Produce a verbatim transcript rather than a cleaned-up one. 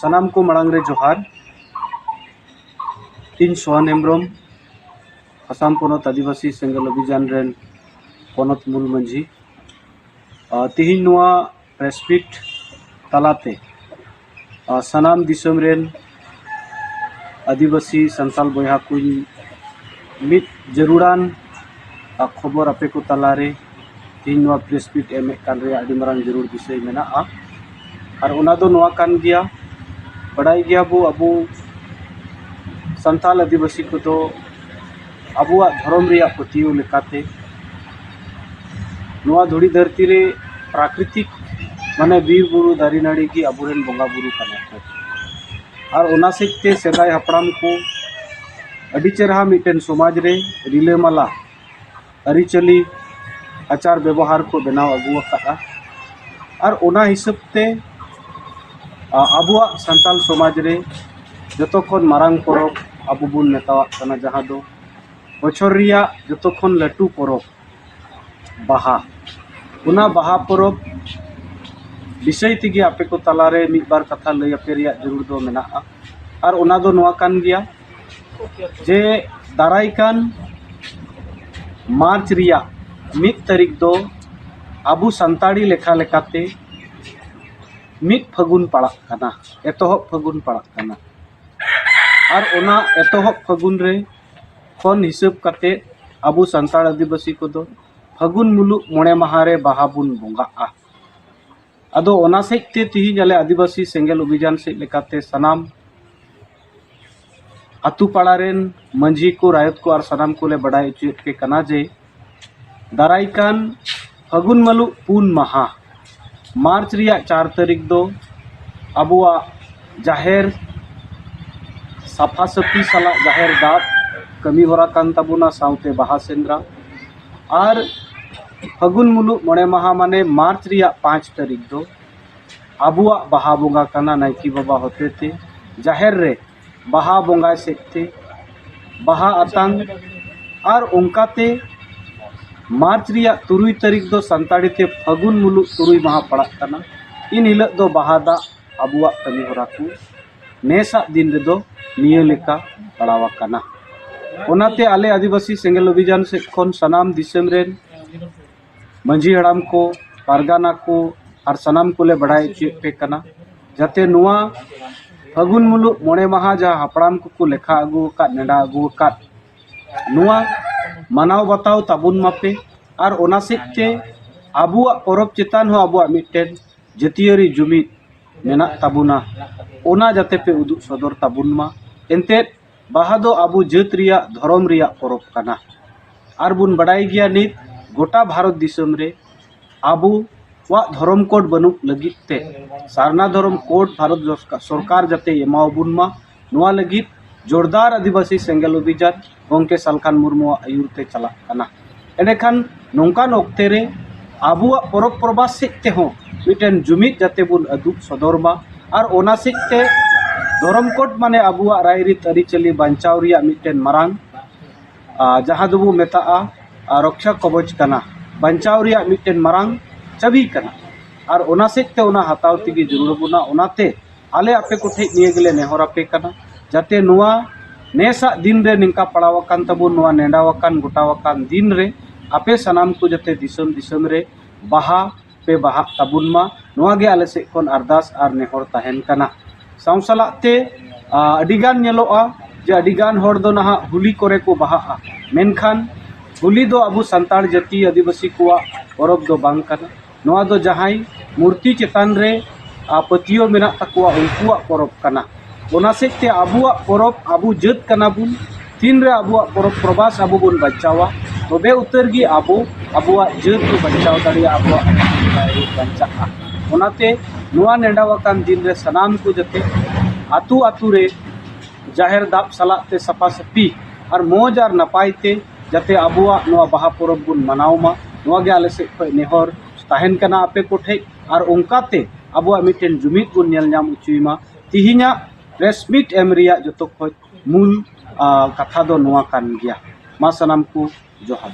ᱥᱟᱱᱟᱢ ᱠᱚ ᱢᱟᱲᱟᱝ ᱨᱮ ᱡᱚᱦᱟᱨ᱾ ᱤᱧ ᱥᱳᱦᱟᱱ ᱦᱮᱢᱵᱨᱚᱢ, ᱟᱥᱟᱢ ᱯᱚᱱᱚᱛ ᱟᱹᱫᱤᱵᱟᱹᱥᱤ ᱥᱮᱸᱜᱮᱞ ᱚᱵᱷᱤᱡᱟᱱ ᱨᱮᱱ ᱯᱚᱱᱚᱛ ᱢᱩᱞ ᱢᱟᱹᱡᱷᱤ᱾ ᱟᱨ ᱛᱤᱦᱤᱧ ᱱᱚᱣᱟ ᱯᱨᱮᱥ ᱢᱤᱴ ᱛᱟᱞᱟᱛᱮ, ᱟᱨ ᱥᱟᱱᱟᱢ ᱫᱤᱥᱚᱢ ᱨᱮᱱ ᱟᱹᱫᱤᱵᱟᱹᱥᱤ ᱥᱟᱱᱛᱟᱞ ᱵᱚᱭᱦᱟ ᱠᱚᱧ ᱢᱤᱫ ᱡᱟᱹᱨᱩᱲᱟᱱ, ᱟᱨ ᱠᱷᱚᱵᱚᱨ ᱟᱯᱮ ᱠᱚ ᱛᱟᱞᱟᱨᱮ ᱛᱤᱦᱤᱧ ᱱᱚᱣᱟ ᱯᱨᱮᱥ ᱢᱤᱴ ᱮᱢᱮᱫ ᱠᱟᱱ ᱨᱮᱭᱟᱜ ᱟᱹᱰᱤ ᱢᱟᱨᱟᱝ ᱡᱟᱹᱨᱩᱲ ᱵᱤᱥᱚᱭ ᱢᱮᱱᱟᱜᱼᱟ᱾ ᱟᱨ ᱚᱱᱟ ᱫᱚ ᱱᱚᱣᱟ ᱠᱟᱱ ᱜᱮᱭᱟ, ᱵᱟᱰᱟᱭ ᱜᱮᱭᱟ ᱵᱚ ᱟᱵᱚ ᱥᱟᱱᱛᱟᱞ ᱟᱹᱫᱤᱵᱟᱹᱥᱤ ᱠᱚᱫᱚ ᱟᱵᱚᱣᱟᱜ ᱫᱷᱚᱨᱚᱢ ᱨᱮᱭᱟᱜ ᱯᱟᱹᱛᱭᱟᱹᱣ ᱞᱮᱠᱟᱛᱮ ᱱᱚᱣᱟ ᱫᱷᱩᱲᱤ ᱫᱷᱟᱹᱨᱛᱤ ᱨᱮ ᱯᱨᱟᱠᱨᱤᱛᱤᱠ, ᱢᱟᱱᱮ ᱵᱤᱨ ᱵᱩᱨᱩ ᱫᱟᱨᱮ ᱱᱟᱹᱲᱤ ᱜᱮ ᱟᱵᱚᱨᱮᱱ ᱵᱚᱸᱜᱟ ᱵᱩᱨᱩ ᱠᱟᱱᱟ ᱠᱚ᱾ ᱟᱨ ᱚᱱᱟ ᱥᱮᱫ ᱛᱮ ᱥᱮᱫᱟᱭ ᱦᱟᱯᱲᱟᱢ ᱠᱚ ᱟᱹᱰᱤ ᱪᱮᱨᱦᱟ ᱢᱤᱫᱴᱮᱱ ᱥᱚᱢᱟᱡᱽ ᱨᱮ ᱨᱤᱞᱟᱹᱢᱟᱞᱟ ᱟᱹᱨᱤᱪᱟᱹᱞᱤ, ᱟᱪᱟᱨ ᱵᱮᱵᱚᱦᱟᱨ ᱠᱚ ᱵᱮᱱᱟᱣ ᱟᱹᱜᱩ ᱟᱠᱟᱫᱼᱟ᱾ ᱟᱨ ᱚᱱᱟ ᱦᱤᱥᱟᱹᱵ ᱛᱮ, ᱟ, ᱟᱵᱚᱣᱟᱜ ᱥᱟᱱᱛᱟᱞ ᱥᱚᱢᱟᱡᱽ ᱨᱮ ᱡᱚᱛᱚ ᱠᱷᱚᱱ ᱢᱟᱨᱟᱝ ᱯᱚᱨᱚᱵᱽ ᱟᱵᱚ ᱵᱚᱱ ᱢᱮᱛᱟᱣᱟᱜ ᱠᱟᱱᱟ, ᱡᱟᱦᱟᱸ ᱫᱚ ᱵᱚᱪᱷᱚᱨ ᱨᱮᱭᱟᱜ ᱡᱚᱛᱚ ᱠᱷᱚᱱ ᱞᱟᱹᱴᱩ ᱯᱚᱨᱚᱵᱽ ᱵᱟᱦᱟ᱾ ᱚᱱᱟ ᱵᱟᱦᱟ ᱯᱚᱨᱚᱵᱽ ᱵᱤᱥᱚᱭ ᱛᱮᱜᱮ ᱟᱯᱮ ᱠᱚ ᱛᱟᱞᱟᱨᱮ ᱢᱤᱫ ᱵᱟᱨ ᱠᱟᱛᱷᱟ ᱞᱟᱹᱭ ᱟᱯᱮ ᱨᱮᱭᱟᱜ ᱡᱟᱹᱨᱩᱲ ᱫᱚ ᱢᱮᱱᱟᱜᱼᱟ᱾ ᱟᱨ ᱚᱱᱟ ᱫᱚ ᱱᱚᱣᱟ ᱠᱟᱱ ᱜᱮᱭᱟ ᱡᱮ ᱫᱟᱨᱟᱭ ᱠᱟᱱ ᱢᱟᱨᱪ ᱨᱮᱭᱟᱜ ᱢᱤᱫ ᱛᱟᱹᱨᱤᱠᱷ ᱫᱚ ᱟᱵᱚ ᱥᱟᱱᱛᱟᱲᱤ ᱞᱮᱠᱷᱟ ᱞᱮᱠᱟᱛᱮ ᱢᱤᱫ ᱯᱷᱟᱹᱜᱩᱱ ᱯᱟᱲᱟᱜ ᱠᱟᱱᱟ, ᱮᱛᱚᱦᱚᱵ ᱯᱷᱟᱹᱜᱩᱱ ᱯᱟᱲᱟᱜ ᱠᱟᱱᱟ᱾ ᱟᱨ ᱚᱱᱟ ᱮᱛᱚᱦᱚᱵ ᱯᱷᱟᱹᱜᱩᱱ ᱨᱮ ᱠᱷᱚᱱ ᱦᱤᱥᱟᱹᱵ ᱠᱟᱛᱮ ᱟᱵᱚ ᱥᱟᱱᱛᱟᱲ ᱟᱹᱫᱤᱵᱟᱹᱥᱤ ᱠᱚᱫᱚ ᱯᱷᱟᱹᱜᱩᱱ ᱢᱩᱞᱩᱜ ᱢᱚᱬᱮ ᱢᱟᱦᱟ ᱨᱮ ᱵᱟᱦᱟ ᱵᱚᱱ ᱵᱚᱸᱜᱟᱜᱼᱟ᱾ ᱟᱫᱚ ᱚᱱᱟ ᱥᱮᱫ ᱛᱮ ᱛᱤᱦᱤᱧ ᱟᱞᱮ ᱟᱹᱫᱤᱵᱟᱹᱥᱤ ᱥᱮᱸᱜᱮᱞ ᱚᱵᱷᱤᱡᱟᱱ ᱥᱮᱫ ᱞᱮᱠᱟᱛᱮ ᱥᱟᱱᱟᱢ ᱟᱛᱳ ᱯᱟᱲᱟ ᱨᱮᱱ ᱢᱟᱹᱡᱷᱤ ᱠᱚ, ᱨᱟᱭᱚᱛ ᱠᱚ ᱟᱨ ᱥᱟᱱᱟᱢ ᱠᱚᱞᱮ ᱵᱟᱰᱟᱭ ᱦᱚᱪᱚᱭᱮᱫ ᱯᱮ ᱠᱟᱱᱟ ᱡᱮ ᱫᱟᱨᱟᱭ ᱠᱟᱱ ᱯᱷᱟᱹᱜᱩᱱ ᱢᱟᱹᱞᱩᱜ ᱯᱩᱱ ᱢᱟᱦᱟ, ᱢᱟᱨᱪ ᱨᱮᱭᱟᱜ ᱪᱟᱨ ᱛᱟᱹᱨᱤᱠᱷ ᱫᱚ ᱟᱵᱚᱣᱟᱜ ᱡᱟᱦᱮᱨ ᱥᱟᱯᱷᱟ ᱥᱟᱹᱯᱷᱤ ᱥᱟᱞᱟᱜ ᱡᱟᱦᱮᱨ ᱫᱟᱵ ᱠᱟᱹᱢᱤ ᱦᱚᱨᱟ ᱠᱟᱱ ᱛᱟᱵᱚᱱᱟ, ᱥᱟᱶᱛᱮ ᱵᱟᱦᱟ ᱥᱮᱸᱫᱽᱨᱟ᱾ ᱟᱨ ᱯᱷᱟᱹᱜᱩᱱ ᱢᱩᱞᱩᱜ ᱢᱚᱬᱮ ᱢᱟᱦᱟ ᱢᱟᱱᱮ ᱢᱟᱨᱪ ᱨᱮᱭᱟᱜ ᱯᱟᱸᱪ ᱛᱟᱹᱨᱤᱠᱷ ᱫᱚ ᱟᱵᱚᱣᱟᱜ ᱵᱟᱦᱟ ᱵᱚᱸᱜᱟ ᱠᱟᱱᱟ᱾ ᱱᱟᱭᱠᱮ ᱵᱟᱵᱟ ᱦᱚᱛᱮᱛᱮ ᱡᱟᱦᱮᱨ ᱨᱮ ᱵᱟᱦᱟ ᱵᱚᱸᱜᱟᱭ ᱥᱮᱫ ᱛᱮ ᱵᱟᱦᱟ ᱟᱛᱟᱝ᱾ ᱟᱨ ᱚᱱᱠᱟᱛᱮ ᱢᱟᱨᱪ ᱨᱮᱭᱟᱜ ᱛᱩᱨᱩᱭ ᱛᱟᱹᱨᱤᱠᱷ ᱫᱚ ᱥᱟᱱᱛᱟᱲᱤ ᱛᱮ ᱯᱷᱟᱹᱜᱩᱱ ᱢᱩᱞᱩᱜ ᱛᱩᱨᱩᱭ ᱢᱟᱦᱟ ᱯᱟᱲᱟᱜ ᱠᱟᱱᱟ᱾ ᱤᱱ ᱦᱤᱞᱳᱜ ᱫᱚ ᱵᱟᱦᱟ ᱫᱟᱜ ᱟᱵᱚᱣᱟᱜ ᱠᱟᱹᱢᱤ ᱦᱚᱨᱟ ᱠᱚ ᱱᱮᱥᱟᱜ ᱫᱤᱱ ᱨᱮᱫᱚ ᱱᱤᱭᱟᱹ ᱞᱮᱠᱟ ᱯᱟᱲᱟᱣ ᱟᱠᱟᱱᱟ᱾ ᱚᱱᱟᱛᱮ ᱟᱞᱮ ᱟᱹᱫᱤᱵᱟᱹᱥᱤ ᱥᱮᱸᱜᱮᱞ ᱚᱵᱷᱤᱡᱟᱱ ᱥᱮᱫ ᱠᱷᱚᱱ ᱥᱟᱱᱟᱢ ᱫᱤᱥᱚᱢ ᱨᱮᱱ ᱢᱟᱹᱡᱷᱤ ᱦᱟᱲᱟᱢ ᱠᱚ, ᱯᱟᱨᱜᱟᱱᱟ ᱠᱚ ᱟᱨ ᱥᱟᱱᱟᱢ ᱠᱚᱞᱮ ᱵᱟᱲᱟᱭ ᱦᱚᱪᱚᱭᱮᱫ ᱯᱮ ᱠᱟᱱᱟ, ᱡᱟᱛᱮ ᱱᱚᱣᱟ ᱯᱷᱟᱹᱜᱩᱱ ᱢᱩᱞᱩᱜ ᱢᱚᱬᱮ ᱢᱟᱦᱟ ᱡᱟᱦᱟᱸ ᱦᱟᱯᱲᱟᱢ ᱠᱚᱠᱚ ᱞᱮᱠᱷᱟ ᱟᱹᱜᱩ ᱟᱠᱟᱫ, ᱱᱮᱰᱟ ᱟᱹᱜᱩ ᱟᱠᱟᱫ, ᱱᱚᱣᱟ ᱢᱟᱱᱟᱣ ᱵᱟᱛᱟᱣ ᱛᱟᱵᱚᱱ ᱢᱟᱯᱮ᱾ ᱟᱨ ᱚᱱᱟ ᱥᱮᱫ ᱛᱮ ᱟᱵᱚᱣᱟᱜ ᱯᱚᱨᱚᱵᱽ ᱪᱮᱛᱟᱱ ᱦᱚᱸ ᱟᱵᱚᱣᱟᱜ ᱢᱤᱫᱴᱮᱱ ᱡᱟᱹᱛᱤᱭᱟᱹᱨᱤ ᱡᱩᱢᱤᱫ ᱢᱮᱱᱟᱜ ᱛᱟᱵᱚᱱᱟ, ᱚᱱᱟ ᱡᱟᱛᱮ ᱯᱮ ᱩᱫᱩᱜ ᱥᱚᱫᱚᱨ ᱛᱟᱵᱚᱱ ᱢᱟ᱾ ᱮᱱᱛᱮᱫ, ᱵᱟᱦᱟ ᱫᱚ ᱟᱵᱚ ᱡᱟᱹᱛ ᱨᱮᱭᱟᱜ ᱫᱷᱚᱨᱚᱢ ᱨᱮᱭᱟᱜ ᱯᱚᱨᱚᱵᱽ ᱠᱟᱱᱟ᱾ ᱟᱨ ᱵᱚᱱ ᱵᱟᱰᱟᱭ ᱜᱮᱭᱟ, ᱱᱤᱛ ᱜᱚᱴᱟ ᱵᱷᱟᱨᱚᱛ ᱫᱤᱥᱚᱢ ᱨᱮ ᱟᱵᱚᱣᱟᱜ ᱫᱷᱚᱨᱚᱢ ᱠᱳᱰ ᱵᱟᱹᱱᱩᱜ ᱞᱟᱹᱜᱤᱫ ᱛᱮ ᱥᱟᱨᱱᱟ ᱫᱷᱚᱨᱚᱢ ᱠᱳᱰ ᱵᱷᱟᱨᱚᱛ ᱥᱚᱨᱠᱟᱨ ᱡᱟᱛᱮ ᱮᱢᱟᱣᱟᱵᱚᱱ ᱢᱟ, ᱱᱚᱣᱟ ᱞᱟᱹᱜᱤᱫ ᱡᱳᱨᱫᱟᱨ ᱟᱹᱫᱤᱵᱟᱹᱥᱤ ᱥᱮᱸᱜᱮᱞ ᱚᱵᱷᱤᱡᱟᱱ ᱜᱚᱢᱠᱮ ᱥᱟᱞᱠᱷᱟᱱ ᱢᱩᱨᱢᱩᱣᱟᱜ ᱟᱹᱭᱩᱨ ᱛᱮ ᱪᱟᱞᱟᱜ ᱠᱟᱱᱟ᱾ ᱮᱸᱰᱮᱠᱷᱟᱱ ᱱᱚᱝᱠᱟᱱ ᱚᱠᱛᱮ ᱨᱮ ᱟᱵᱚᱣᱟᱜ ᱯᱚᱨᱚᱵᱽ ᱯᱚᱨᱵᱟᱥ ᱥᱮᱫ ᱛᱮᱦᱚᱸ ᱢᱤᱫᱴᱮᱱ ᱡᱩᱢᱤᱫ ᱡᱟᱛᱮ ᱵᱚᱱ ᱩᱫᱩᱜ ᱥᱚᱫᱚᱨ ᱢᱟ᱾ ᱟᱨ ᱚᱱᱟ ᱥᱮᱫ ᱛᱮ ᱫᱷᱚᱨᱚᱢ ᱠᱳᱰ ᱢᱟᱱᱮ ᱟᱵᱚᱣᱟᱜ ᱨᱟᱭᱨᱤᱛ ᱟᱹᱨᱤᱪᱟᱹᱞᱤ ᱵᱟᱧᱪᱟᱣ ᱨᱮᱭᱟᱜ ᱢᱤᱫᱴᱮᱱ ᱢᱟᱨᱟᱝ, ᱟᱨ ᱡᱟᱦᱟᱸ ᱫᱚᱵᱚ ᱢᱮᱛᱟᱜᱼᱟ, ᱟᱨ ᱨᱚᱠᱷᱟ ᱠᱚᱵᱚᱪ ᱠᱟᱱᱟ, ᱵᱟᱧᱪᱟᱣ ᱨᱮᱭᱟᱜ ᱢᱤᱫᱴᱮᱱ ᱢᱟᱨᱟᱝ ᱪᱟᱹᱵᱤ ᱠᱟᱱᱟ᱾ ᱟᱨ ᱚᱱᱟ ᱥᱮᱫ ᱛᱮ ᱚᱱᱟ ᱦᱟᱛᱟᱣ ᱛᱮᱜᱮ ᱡᱟᱹᱨᱩᱲ ᱟᱵᱚᱱᱟ᱾ ᱚᱱᱟᱛᱮ ᱟᱞᱮ ᱟᱯᱮ ᱠᱚᱴᱷᱮᱡ ᱱᱤᱭᱟᱹ ᱜᱮᱞᱮ ᱱᱮᱦᱚᱨ ᱟᱯᱮ ᱠᱟᱱᱟ, ᱡᱟᱛᱮ ᱱᱚᱣᱟ ᱱᱮᱥᱟᱜ ᱫᱤᱱ ᱨᱮ ᱱᱤᱝᱠᱟ ᱯᱟᱲᱟᱣ ᱟᱠᱟᱱ ᱛᱟᱵᱚᱱ, ᱱᱚᱣᱟ ᱱᱮᱰᱟ ᱟᱠᱟᱱ ᱜᱚᱴᱟ ᱟᱠᱟᱱ ᱫᱤᱱ ᱨᱮ ᱟᱯᱮ ᱥᱟᱱᱟᱢ ᱠᱚ ᱡᱟᱛᱮ ᱫᱤᱥᱚᱢ ᱫᱤᱥᱚᱢ ᱨᱮ ᱵᱟᱦᱟ ᱯᱮ ᱵᱟᱦᱟᱜ ᱛᱟᱵᱚᱱ ᱢᱟ, ᱱᱚᱣᱟ ᱜᱮ ᱟᱞᱮ ᱥᱮᱫ ᱠᱷᱚᱱ ᱟᱨᱫᱟᱥ ᱟᱨ ᱱᱮᱦᱚᱨ ᱛᱟᱦᱮᱱ ᱠᱟᱱᱟ᱾ ᱥᱟᱶ ᱥᱟᱞᱟᱜ ᱛᱮ, ᱟ, ᱟᱹᱰᱤ ᱜᱟᱱ ᱧᱮᱞᱚᱜᱼᱟ ᱡᱮ ᱟᱹᱰᱤ ᱜᱟᱱ ᱦᱚᱲ ᱫᱚ ᱱᱟᱦᱟᱜ ᱦᱳᱞᱤ ᱠᱚᱨᱮ ᱠᱚ ᱵᱟᱦᱟᱜᱼᱟ, ᱢᱮᱱᱠᱷᱟᱱ ᱦᱳᱞᱤ ᱫᱚ ᱟᱵᱚ ᱥᱟᱱᱛᱟᱲ ᱡᱟᱹᱛᱤ ᱟᱹᱫᱤᱵᱟᱹᱥᱤ ᱠᱚᱣᱟᱜ ᱯᱚᱨᱚᱵᱽ ᱫᱚ ᱵᱟᱝ ᱠᱟᱱᱟ᱾ ᱱᱚᱣᱟ ᱫᱚ ᱡᱟᱦᱟᱸᱭ ᱢᱩᱨᱛᱤ ᱪᱮᱛᱟᱱ ᱨᱮ, ᱟ, ᱯᱟᱹᱛᱭᱟᱹᱣ ᱢᱮᱱᱟᱜ ᱛᱟᱠᱚᱣᱟ, ᱩᱱᱠᱩᱣᱟᱜ ᱯᱚᱨᱚᱵᱽ ᱠᱟᱱᱟ᱾ ᱚᱱᱟ ᱥᱮᱫ ᱛᱮ ᱟᱵᱚᱣᱟᱜ ᱯᱚᱨᱚᱵᱽ, ᱟᱵᱚ ᱡᱟᱹᱛ ᱠᱟᱱᱟ ᱵᱚᱱ, ᱛᱤᱱᱨᱮ ᱟᱵᱚᱣᱟᱜ ᱯᱚᱨᱚᱵᱽ ᱯᱨᱚᱵᱟᱥ ᱟᱵᱚ ᱵᱚᱱ ᱵᱟᱧᱪᱟᱣᱟ, ᱛᱚᱵᱮ ᱩᱛᱟᱹᱨ ᱜᱮ ᱟᱵᱚ ᱟᱵᱚᱣᱟᱜ ᱡᱟᱹᱛ ᱵᱚ ᱵᱟᱧᱪᱟᱣ ᱫᱟᱲᱮᱭᱟᱜᱼᱟ, ᱟᱵᱚᱣᱟᱜ ᱵᱟᱧᱪᱟᱜᱼᱟ᱾ ᱚᱱᱟᱛᱮ ᱱᱚᱣᱟ ᱱᱮᱰᱟ ᱟᱠᱟᱱ ᱫᱤᱱ ᱨᱮ ᱥᱟᱱᱟᱢ ᱠᱚ ᱡᱟᱛᱮ ᱟᱹᱛᱩ ᱟᱹᱛᱩ ᱨᱮ ᱡᱟᱦᱮᱨ ᱫᱟᱵ ᱥᱟᱞᱟᱜ ᱛᱮ ᱥᱟᱯᱷᱟ ᱥᱟᱹᱯᱷᱤ ᱟᱨ ᱢᱚᱡᱽ ᱟᱨ ᱱᱟᱯᱟᱭ ᱛᱮ ᱡᱟᱛᱮ ᱟᱵᱚᱣᱟᱜ ᱱᱚᱣᱟ ᱵᱟᱦᱟ ᱯᱚᱨᱚᱵᱽ ᱵᱚᱱ ᱢᱟᱱᱟᱣ ᱢᱟ, ᱱᱚᱣᱟ ᱜᱮ ᱟᱞᱮ ᱥᱮᱫ ᱠᱷᱚᱱ ᱱᱮᱦᱚᱨ ᱛᱟᱦᱮᱱ ᱠᱟᱱᱟ ᱟᱯᱮ ᱠᱚᱴᱷᱮᱡ᱾ ᱟᱨ ᱚᱱᱠᱟᱛᱮ ᱟᱵᱚᱣᱟᱜ ᱢᱤᱫᱴᱮᱱ ᱡᱩᱢᱤᱫ ᱵᱚᱱ ᱧᱮᱞ ᱧᱟᱢ ᱦᱚᱪᱚᱭ ᱢᱟ᱾ ᱛᱤᱦᱤᱧᱟᱜ ᱯᱨᱮᱥ ᱢᱤᱴ ᱮᱢ ᱨᱮᱭᱟᱜ ᱡᱚᱛᱚ ᱠᱷᱚᱱ ᱢᱩᱞ, ᱟ, ᱠᱟᱛᱷᱟ ᱫᱚ ᱱᱚᱣᱟ ᱠᱟᱱ ᱜᱮᱭᱟ᱾ ᱢᱟ ᱥᱟᱱᱟᱢ ᱠᱚ ᱡᱚᱦᱟᱨ᱾